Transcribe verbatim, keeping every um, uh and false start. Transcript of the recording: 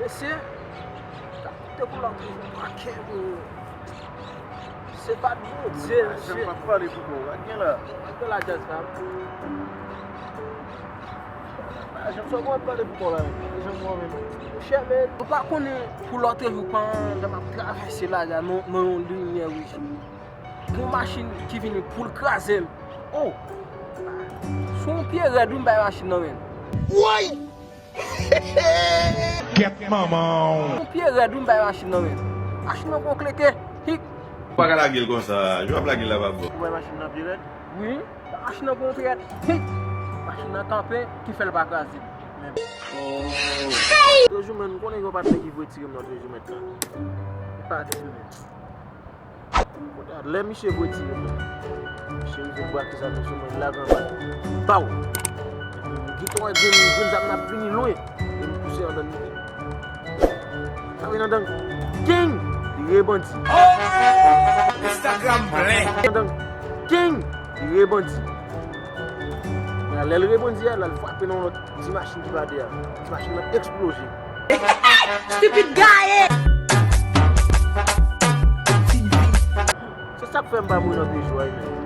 Mesye, t ap koute pou lòt jou pakè pou yo. Se pa Bondye, mesye. Jan m ap pale pou kò w, pa gen la. Pa gen la djaz la. Jan m sòt ap pale pou kò w la, men. Jan m wè menm. Monchè, men, ou pa konnen pou lòt jou, pandan m ap travèse la, la, nan, nan yon limyè wouj. Gon machin ki vini pou l kraze m. Oh! Se yon pye rèd wi m bay machin nan men. Woy! Gèt manman w! Yon pye rèd wi m bay machin nan men. Machin nan gon kleke. Hik! Ou pa ka lage l konsa. Jan w ap lage l la pa bon. Ou wè machin nan pye rèd? Wi. Machin nan gon pye rèd. Hik! Machin nan kanpe ki fè l pa kraze. Men. Trezou men, m konnen gen yon patnè ki vle tire m nan trezou men la. Li pa di m men. Lè misye voye tire mwen, misye rive brake zam nan sou mwen, li lage anba. Baw! Epi m gentan wè grenn, grenn zam nan ap vini lwen. E m pouse anndan li. Sa vin anndan. King! Li rebandi. Instagram plen. Anndan. King! Li rebandi. Lè l rebandi a, l al frape nan yon lòt ti machin ki pa dèyè a. Ti machin nan eksploze. Stupid gaye! Se sa k fè m pa mouri nan trezou a, men.